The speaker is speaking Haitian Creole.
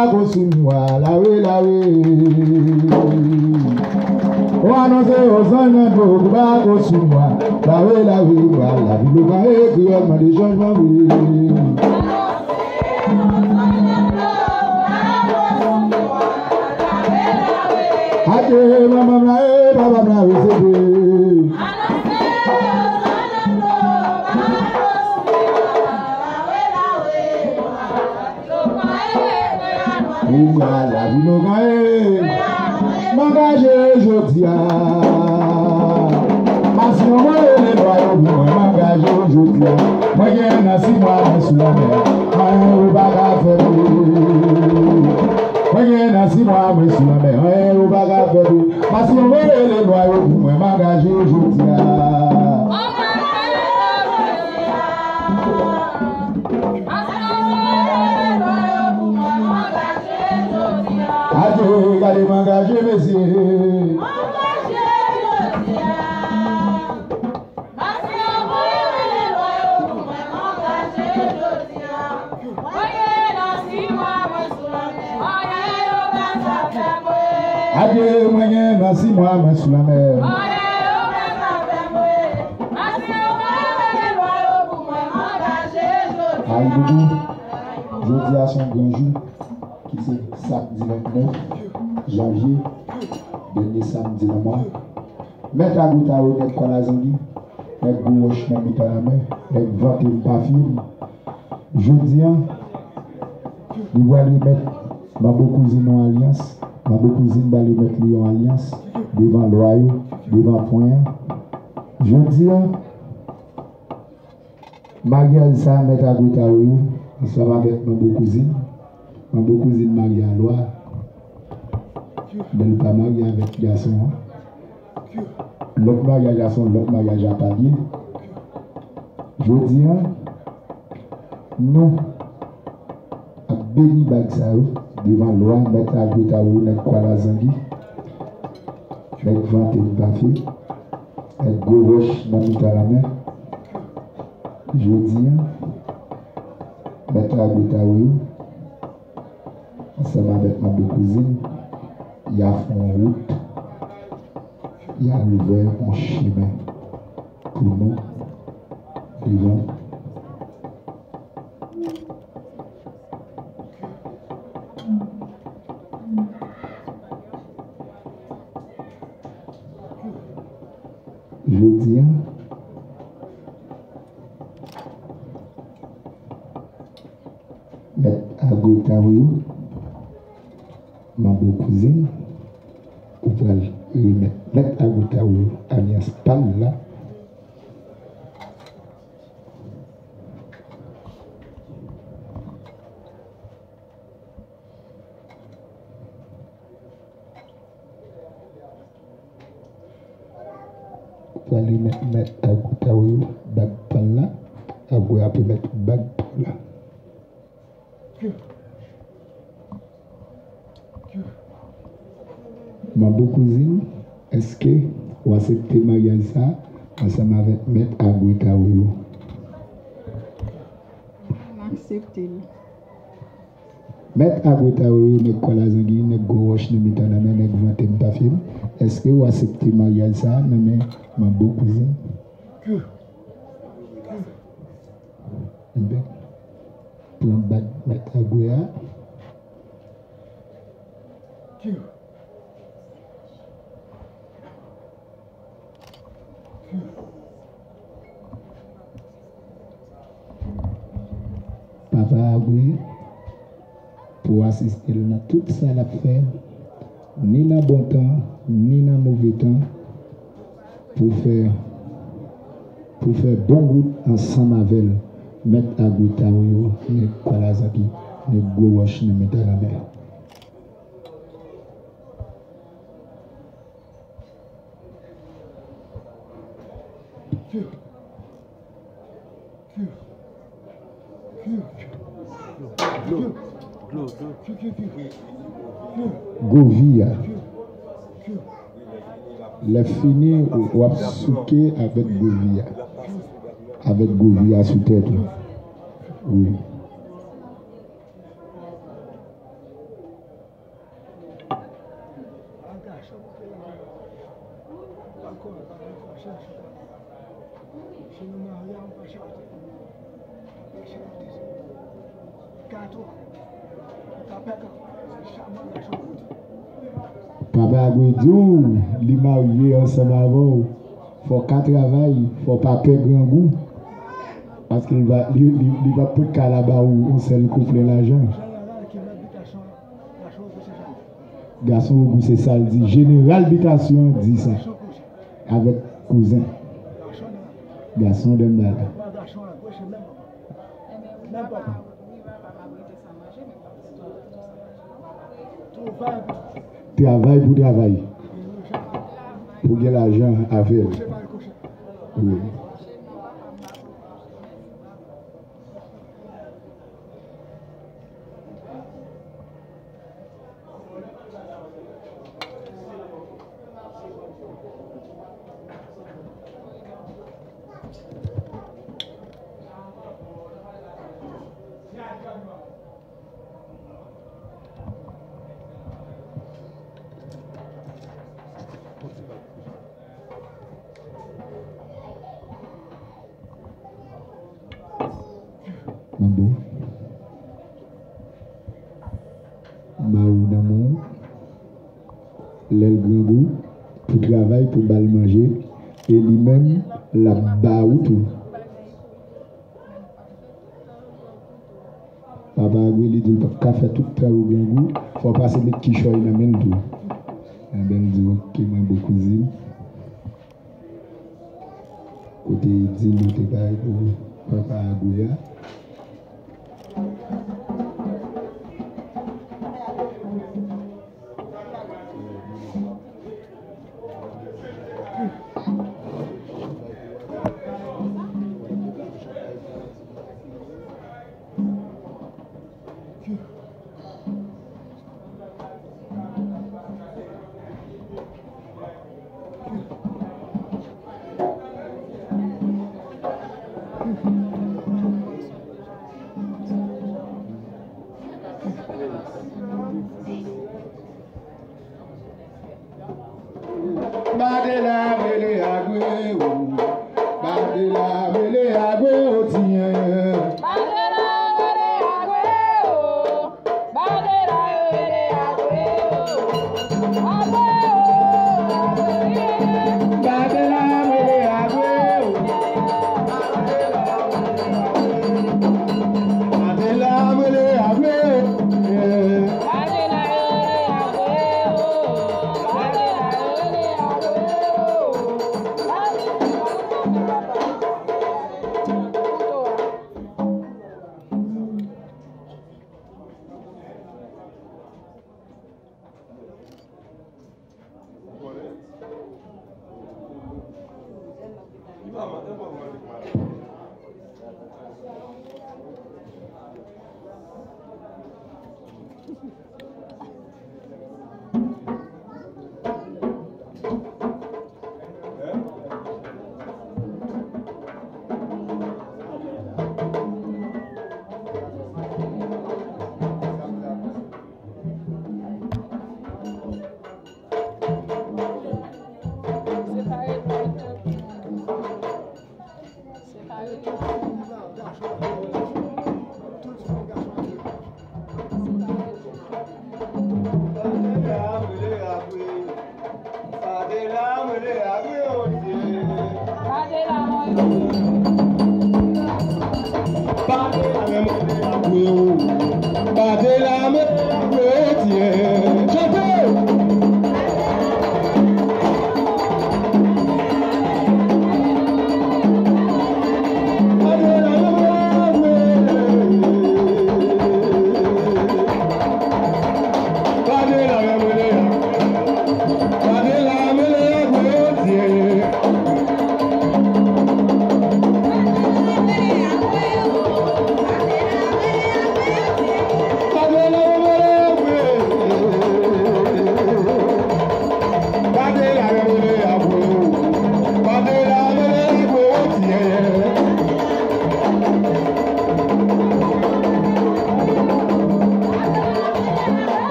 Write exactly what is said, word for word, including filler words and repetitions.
Bako sou miwa, lawe, lawe. Ou anonse yo zanj nan dlo, bako sou miwa, lawe, lawe. Pral lavi lokan e kreyòl mande chanjman vre. Ake manman m la e papa m la resevwe. Ou pral lavi lokan e. M angaje jodi a. Masi anvoye lè lwa yo pou mwen, m angaje jodi a. Mwen gen nan sis mwa mwen sou lanmè. Anyen ou pa ka fè pou. Mwen gen nan sis mwa mwen sou lanmè. Anyen ou pa ka fè pou. Masi anvoye lè lwa yo pou mwen, m angaje jodi a. Ake gade m angaje mesye. Ake mwen gen nan sis mwa mwen sou lanmè. Ayibobo, jodi a se yon gran jou ki se samdi vennèf janvye, dènye samdi nan mwa. Mèt Agweta yo, nèg Kwalazangi, nèg Gwo Wòch nan mitan lanmè, nèg Vante m pa fye m. Jodi a, li pral remèt Manbo Kouzin yon alyans. Manbo Kouzin pral remèt li yon alyans devan lwa yo, devan pwen an. Jodi a, maryaj sa a, Mèt Agweta yo, ansanm avèk Manbo Kouzin, Manbo Kouzin marye a lwa, men l pa marye avèk gason an. Lòt maryaj la se yon lòt maryaj apa l ye. Jodi a, nou ap beni bag sa yo devan lwa, Mèt Agweta yo, nèg Kwalazangi, nèg Vante m pa fye, nèg Gwo Wòch nan mitan lanmè. Jodi a, Mèt Agweta yo, ansanm avèk Manbo Kouzin, y a fè yon wout, y a ouvè yon chimen pou nou devan. Jodi a, Mèt Agweta yo, Manbo Kouzin, ou pral remèt Mèt Agweta yo alyans pa l la. Ou pral remèt Mèt Agweta yo bag pa l la, Agwe a ap remèt bag pa w la. Manbo Kouzin, èske w aksepte maryaj sa a ansanm avèk Mèt Agweta yo? M aksepte l. Mèt Agweta yo, nèg Kwalazangi, nèg Gwo Wòch nan mitan lanmè, nèg Vante m pa fye m, èske w aksepte maryaj sa a nan men Manbo Kouzin? Enben, pran bag Mèt Agwe a. Papa Agwe, pou asiste l nan tout sa l ap fè, ni nan bon tan, ni nan move tan, pou fè, pou fè bon wout ansanm avè l, Mèt Agwe Tawo yo, nèg Kwalazangi, nèg Gwo Wòch nan mitan lanmè. Govi a. Lè fini, w ap souke avèk govi a. Avèk govi a sou tèt ou. Wi. Papa Agwe di w li marye ansanm avè w, fò w ka travay, fò w pa pè grangou, paske li va, li, li, li va pot ka la ba ou yon sèl kouplè lajan. Gason Ogou se sa l di, jeneral bitasyon an di sa avèk kouzen. Gason Danbala. Travay pou travay. Pou gen lajan avè l. Wi. Manbo. Ba ou nan men w. Lè l grangou, pou travay, pou ba l manje, e li menm, l ap ba ou tou. Papa Agwe li di l p ap ka fè tout travay grangou, fò w pase met kichòy nan men l tou. Enben, l di, oke, mwen bon kouzin. Kote di nou te bay pou papa Agwe a. Badela mele Agwe o. Badela mele Agwe o tiyen. Badela mele Agwe o. Badela mele Agwe o. Agwe o. Badela mele Agwe o. Badela mele Agwe o.